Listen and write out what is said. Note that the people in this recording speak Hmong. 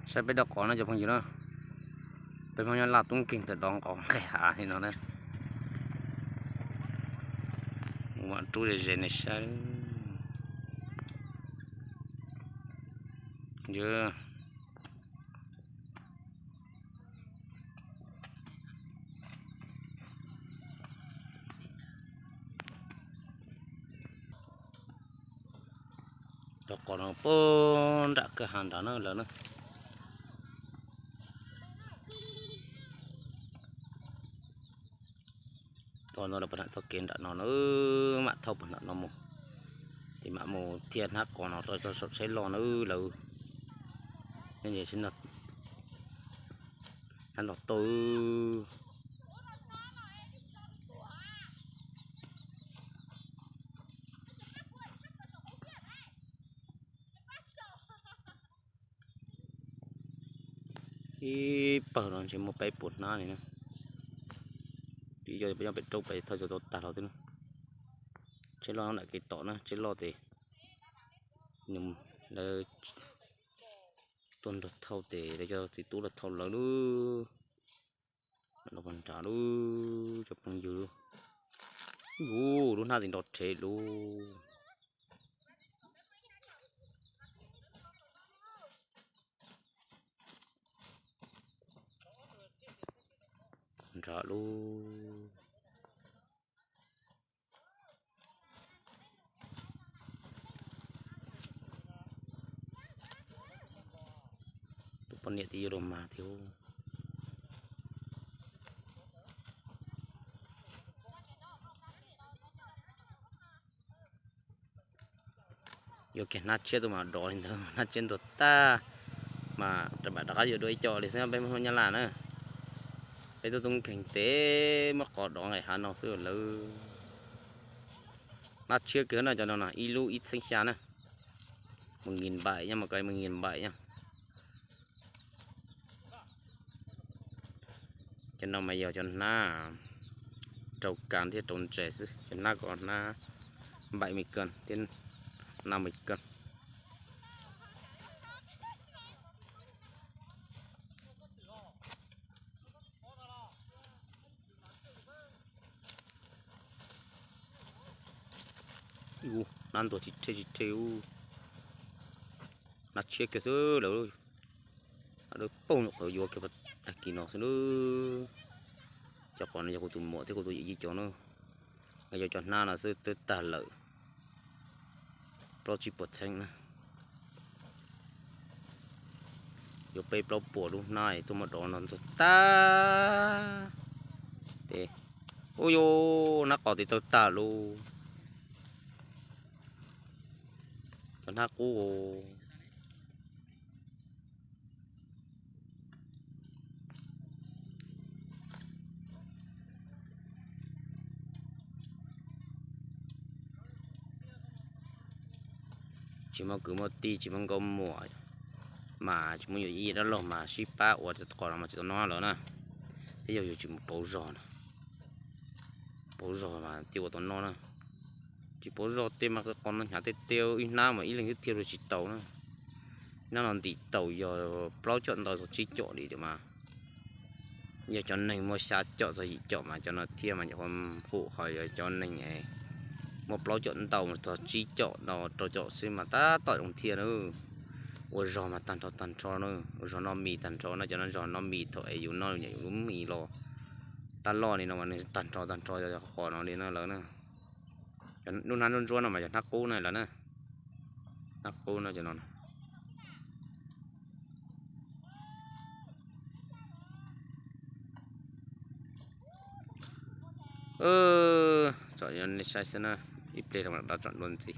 Saib peb dab qos no cov phooj ywg na, peb Hmoob Nyab Laj tub nkeeg txawm dov qos nqaij hav li no na. Mam rub ze ze nej saib. Cov qos no puag nram kwj ha nrad na lawm na. Tau no lawv puag nram txoj kev nram no na, mam thauj puag nram no mus, ces mam mus thiaj hnab qos no rau saum tsheb loj na lawm. Hnab ntog tauj. Ib pawg no ntshe muaj peb puas hnab li na. Twb yog peb nyob pem roob pem thawj txog tau tag los twb na. Tsheb loj nram kev tom na, tsheb loj tes lawv tuaj nrog thauj tes lawv cov txiv tub los thauj lawv lub. Los nrad lub cov phooj ywg lub. Ub, lub hnab tis nrov rhev lub. Nrad lub. Tus poj niam twb yuav luag mag thiab. Yuav kiag hnab tshiab tuaj mas dov li ntawd, hnab tshiab ntuag tag. Mas rov qab yuav dua ib co li xwb peb Hmoob Nyab Laj na. Peb tub tub nkeeg tes muab qos dov nqaij hav no xwb lawm. Hnab tshiab kiag no cov no no ib lub ib txheeb xya na. Một nghìn bảy nha, một cây một nghìn bảy nha. Cov no mas yog cov hnab rau kas thiab rau ntses xwb, cov hnab ko hnab bảy mươi cân thiab năm mươi cân. Hnab ntuag tsis rhe tsis rhe, hnab tshiab kiag xwb lawm. Hnab dawb paug nyuam qhuav yuav kiag tag kis no xwb. Cov qos no yog kuv tus muam thiab kuv tus yawm yij cov na. Yog cov hnab no xwb twb tag lawm plaub tsib puas txheeb na. Yuav peb plaub puas lub hnab tuaj muab dov no ntxuag tag. Tes, ub yuv, hnab qos tes tawg tag lauj. Cov hnab qub. Tsis muaj kwv muaj tij, tsis muaj nkauj muam, mas tsis muaj yawm yij dab laug mas sib pab ua qos no mas tsis tau noj lawm na. Thiab yog yus tsis mus pauv zog na, pauv zog mas thiaj ua tau noj na. Tsis pauv zog tej mas qos no hnyav tiag tiag, ib hnab mas ib leeg twb thiaj li tsis tau na. Hnab no ntim tau yog plaub com ntau txog tsib com li mas. Yog cov neeg muaj xya com txog yim com mas cov no thiaj mas nyuam qhuav hum qhov yog cov neeg muaj plaub com ntau txog tsib com no rau com xwb mas tab tom zoo thiaj na. Ua zog mas tag nrho tag nrho na, ua zog noj mis tag nrho na, cov no zog noj mis thaum es yus noj yus lub mis los tab loj li no mas nws tag nrho tag nrho yog qos no li no lawm na. Lub hnab ntsuab ntsuab no mas yog hnab qub na lawm na. Hnab qub no cov no. Tsom nej saib xwb na, ib pliag rov qab tsom dua ntxiv.